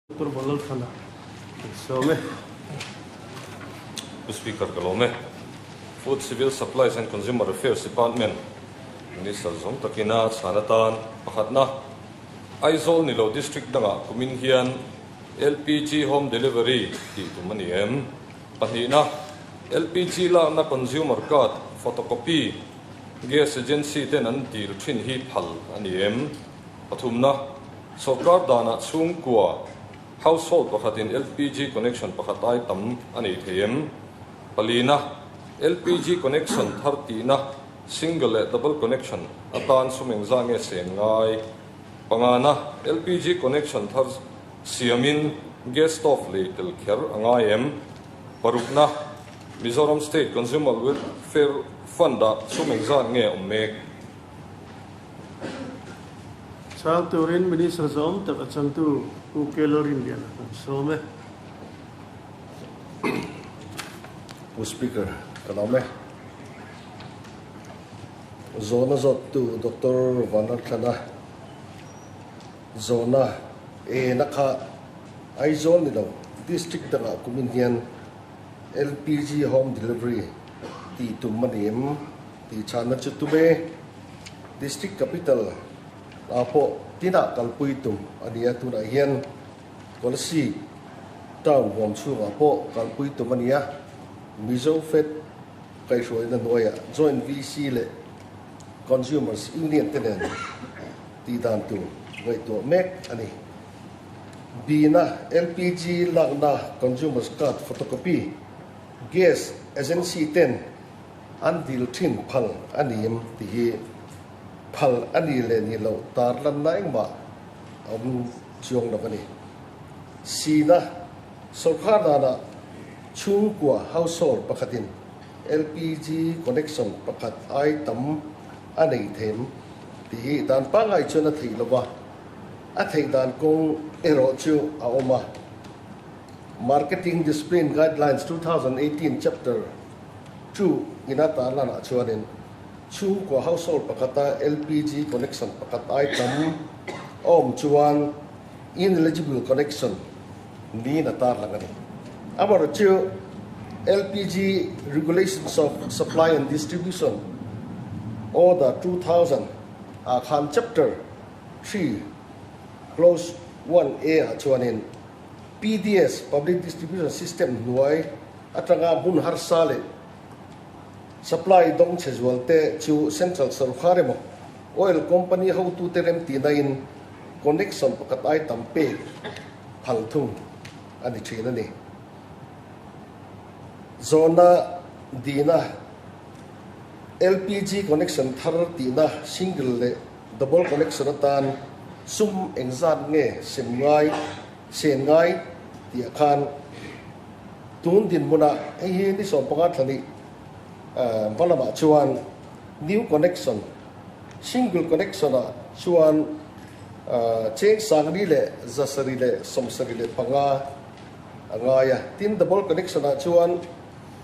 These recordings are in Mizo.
Doctor Vanlalthana kan sawm e. Pu Speaker ka lawm e. Food, Civil Supplies and Consumer Affairs Department Minister zawng takin a chhan atan pakhatna Aizawl nilo District dangah kumin hian LPG Home Delivery tih tum a ni em? Pahnihna LPG lakna Consumer Card Photocopy Gas Agency ten an dil thin hi phal a ni em? Pathumna, Sawrkar danah chhungkua, household, pakhatin LPG connection pakhat ai tam a nei thei em? Palina, LPG connection thar tihna single leh double connection atan sum engzah nge sen ngai? Pangana, LPG connection thar siamin gas stove lei tel kher a ngai em? Parukna, Mizoram State Consumer Welfare Fund-ah sum engzah nge awm mek? Chhang turin Minister zawm tak a changtu Pu Kelo Rinliana kan sawm e. Pu Speaker, ka lawm e. Zawhna zawttu Doctor Vanlalthlana zawhna ena kha Aizawl ni lo District dangah kumin hian LPG home delivery tih tum a ni em? Tih chhanna chu tum e. District Capital ah pawh tinah kalpui tum a ni a, tunah hian Kolasib town huam chhungah pawh kalpui tum a ni a, Mizo Fed kaihhruaina hnuaiah Joint VC leh Consumers Union te nen tih dan tur ngaihtuah mek a ni. Bina LPG lakna Consumers Card photocopy Gas Agency ten An dil thin phal a ni em tih hi phal a ni leh ni loh tar lanna engmah a awm chuang lo a ni. Sina sawrkar danah chhungkua household pakhatin LPG connection pakhat ai tam a nei them tih hi dan pangngai chuan a theih lo va, a theih dan kawng erawh chu a awm a. Marketing Discipline Guidelines 2018 Chapter Chu ina tarlanah chuanin chhungkua household pakhata LPG connection pakhat ai tam a awm chuan ineligible connection niin a tarlang a ni. Amaherawhchu chu LPG Regulations of Supply and Distribution Order 2000 ah khan Chapter 3 Clause 1A ah chuanin PDS, Public Distribution System, hnuai atanga hmun harsa leh supply dawng chhe zual te chu Central Sarkar emaw Oil Company hotute remtihna in connection pakhat ai tam pek phal thung a ni thin a ni. Zawhna dihna LPG connection thar tihna single leh double connection atan sum engzat nge sem ngai, sen ngai tih ah khan Tun dinhmunah hei hi ni 15 thla nih hma lamah chuan new connection, single connection ah chuan cheng 1775 a ngai a, tin double connection ah chuan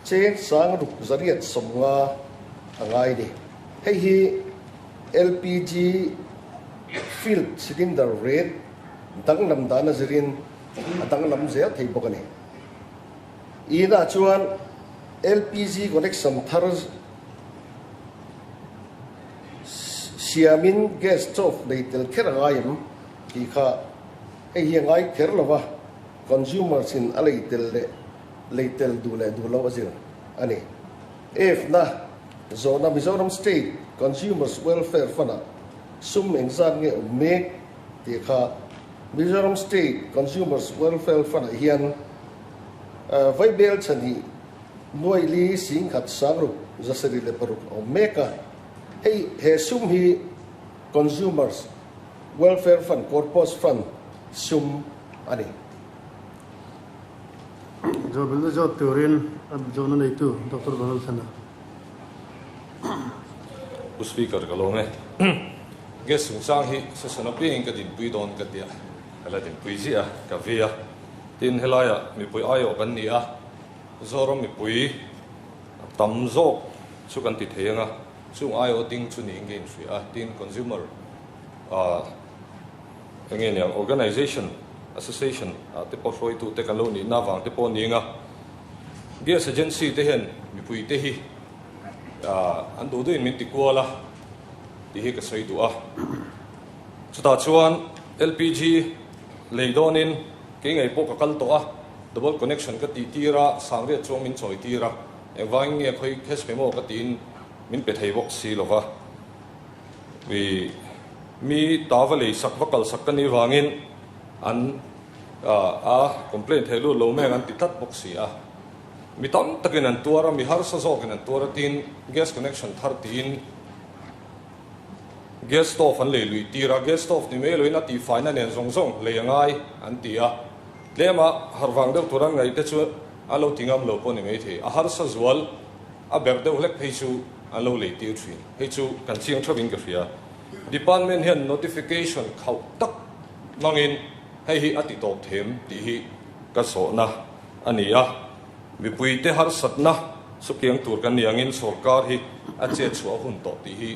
cheng 6850 a ngai a ni. Hei hi LPG filled cylinder rate danglam dan a zirin a danglam zel thei bawk a ni. Inah chuan LPG connection thar siamin gas stove nei tel kher a ngai em tih kha hei hi a ngai kher lo va, consumers in a lei tel leh lei tel duh leh duh lo a zir a ni. F-na zawhna Mizoram State Consumers Welfare Fund-ah sum engzat nge awm mek tih kha Mizoram State Consumers Welfare Fund-ah hian Vaibel chhani nuaili singkhat sangruk 76 a awm mek a. Hei he sum hi Consumers Welfare Fund, Corpus Fund, sum a ni. Zawhbelna zawt turin a zawhna neitu Doctor Donald Thana. Pu Speaker ka lawm e. Gas chungchang hi session apiangin ka dinpui dawn ka tia, ka la dinpui ziah a, ka vei a. Tin, helaiah mipui aiawh kan ni a, Zoram mipui tam zawk chu kan ti thei ang a, chung aiawh ding chu niin ka inhria a. Tin, consumer ah eng nge niang organization. Association ah te pawh hruaitu te kan lo nihna avang te pawh a ni ang a. Gas Agency te hian mipui te hi an duh duhin min ti kual a tih hi ka sawi duh a. Chutah chuan LPG lei dawnin kei ngei pawh ka kal tawh a, double connection ka tih tir a, sangriat chuang min chawi tir a, engvangin nge khawi cash pe maw ka tiin min pe thei bawk si lo va. I mi ta va lei sak va kal sak ka nih vangin an a complaint thei lut lo meng an ti tlat bawk si a. Mi tam takin an tuar a, mi harsa zawkin an tuar a tiin gas connection thar tiin gas stove an lei luih tir a, gas stove ni mai loin a tihfaina nen zawng zawng lei a ngai an ti a. Tlema harh vang deuh tur an ngaih te chu an lo ti ngam lo pawh ni maithei. A harsa zual a berh deuh hlek phei chu an lo lei tir thin. Hei chu kan chiang theuhin ka hria. Department hian notification khauh tak hmangin hei hi a ti tawp them tih hi ka zawhna a ni a. Mipuite harsatna sukiang tur kan ni angin sorkar hi a chet chhuah hun tawh tih hi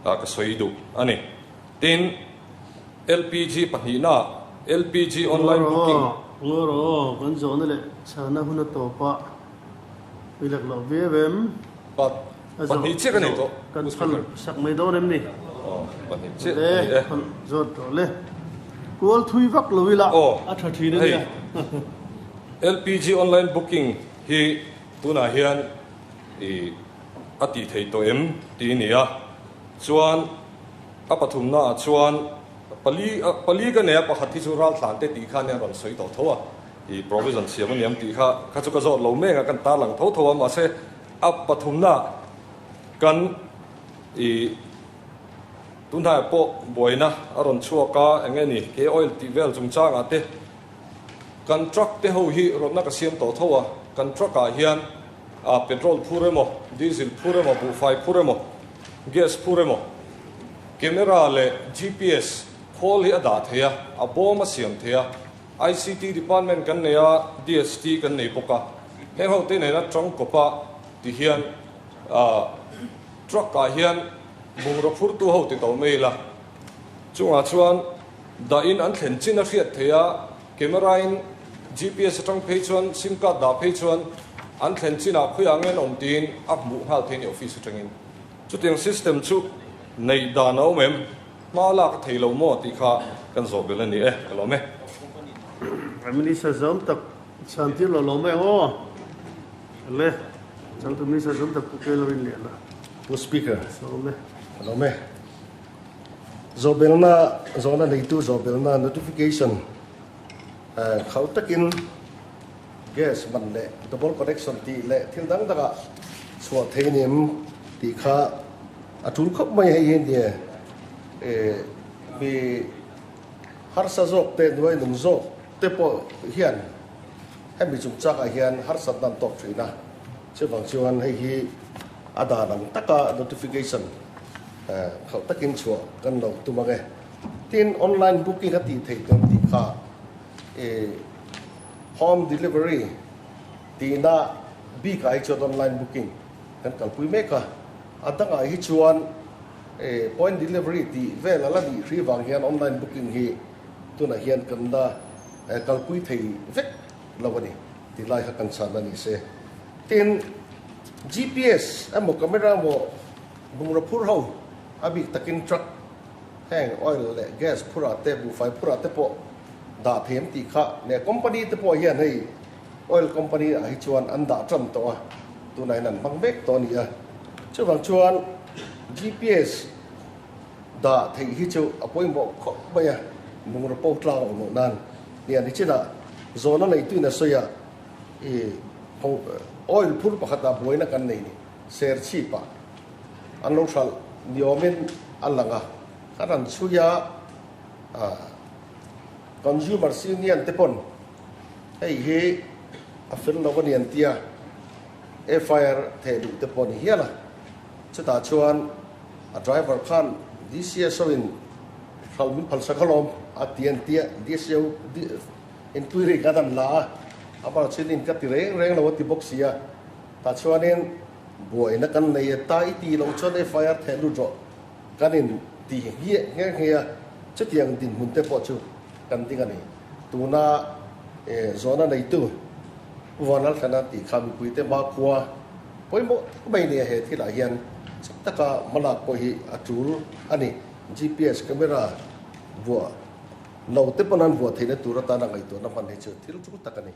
ka sawi duh a ni. Tin, LPG pahnihna LPG online booking. Ngaw rawh aw, kan zawhna leh chhana hun a tawp a, i lak loh viau em? Pahnih chiah ka nei tawh. Kan chhan sak mai dawn em ni? Aw, pahnih chiah ka nei e. Zawt tawh le. Kual thui vak lo ila a tha thin a nia. LPG online booking hi tunah hian i a tih theih tawh em tih a ni a. Chuan a pathumna ah chuan pali pali ka nei a, pakhat hi chu raltlan te tih khan a rawn sawi tawh tho a. I provision siam a niam tih kha kha chu ka zawt lo mek a, kan tarlang tho tho a, mahse a pathumna kan i tunhnaiah pawh buaina a rawn chhuak a, eng nge ni ke oil tih vel chungchangah te kan truck te ho hi rawtna ka siam tawh tho a, kan truck ah hian a petrol phur emaw, diesel phur emaw, buhfai phur emaw, gas phur emaw, camera leh GPS khawl hi a dah thei a, a bawm a siam thei a. ICT department kan nei a, DST kan nei bawk a. Heng ho te nena tangkawp a ti hian truck ah hian bungraw phurtu ho ti to mai ila. Chungah chuan dah in an thlen chin a hriat theih a, camera in GPS atang phei chuan sim card dah phei chuan an thlen chin ah khawiah nge an awm tiin a hmuh nghal thei a ni office atangin. Chutiang system chu neih dan a awm em? Hma lak a thei lo maw tih kha kan zawh belh a ni e, ka lawm e. Minister zawm tak chhan tir lo lo mai ang aw. Le, changtu Minister zawm tak Pu Kelo in lian a. Pu Speaker, Sawm e. Ka lawm e. Zawhbelna, zawhna neitu zawhbelna notification khauh takin gas man leh double connection tih leh thil dang dangah chhuah thei a ni em tih kha A tul khawp mai hei hi nia eh mi harsa zawk te hnuai nung zawk te pawh hian hemi chungchang ah hian harsatna an tawk thin a, chuvang chuan hei hi a dan ang taka notification eh khauh takin chhuah kan lo tum ang e. Tin online booking a tih theih tur tih kha eh home delivery tihna bik ah hi chuan online booking kan kalpui mek a. A dangah hi chuan point delivery tih vel a la nih hri vang hian online booking hi tunah hian kan la kalpui thei vek lo a ni tih lai kha kan chhan a ni se. Tin, GPS emaw camera emaw bungraw phur ho a bik takin truck heng oil leh gas phurah te buhfai phurah te pawh dah thei an tih kha leh company te pawh hian hei Oil company ah hi chuan an dah tan tawh a, tunah hian an hmang mek tawh a ni a. Chuvang chuan GPS dah theih hi chu a pawimawh khawp mai a, bungraw po tlang awm loh nan. Nia ni chinah zawhna neituin a sawi a, i oil phur pakhatah buaina kan nei ni, ser chhipah an lo hralh ni awmin a lang a, kan han chhui a, Consumer Union te pawn Hei hi a fel lo a ni an tia, FIR theh duh te pawh a ni hial a. Chutah chuan a driver khan DCSO in hralh min phalsak alawm a ti an tia, DCO inquiry khan an la a, amah chuan in ka ti reng reng lo a ti bawk si a. Tah chuanin buaina kan nei e ta i tih loh chuan FIR theh lut rawh kan in ti nghe nghe a, chutiang dinhmun te pawh chu kan ding a ni. Tuna zawhna neitu Pu Vanlalthlana tih kha mipuite hmakhua pawimawh tak mai nia he thilah hian chak taka hmalak pawh hi a tul a ni. GPS camera vuah lo te pawn an vuah theihna tur atana ngaihtuahna hman hi chu thil tul tak a ni.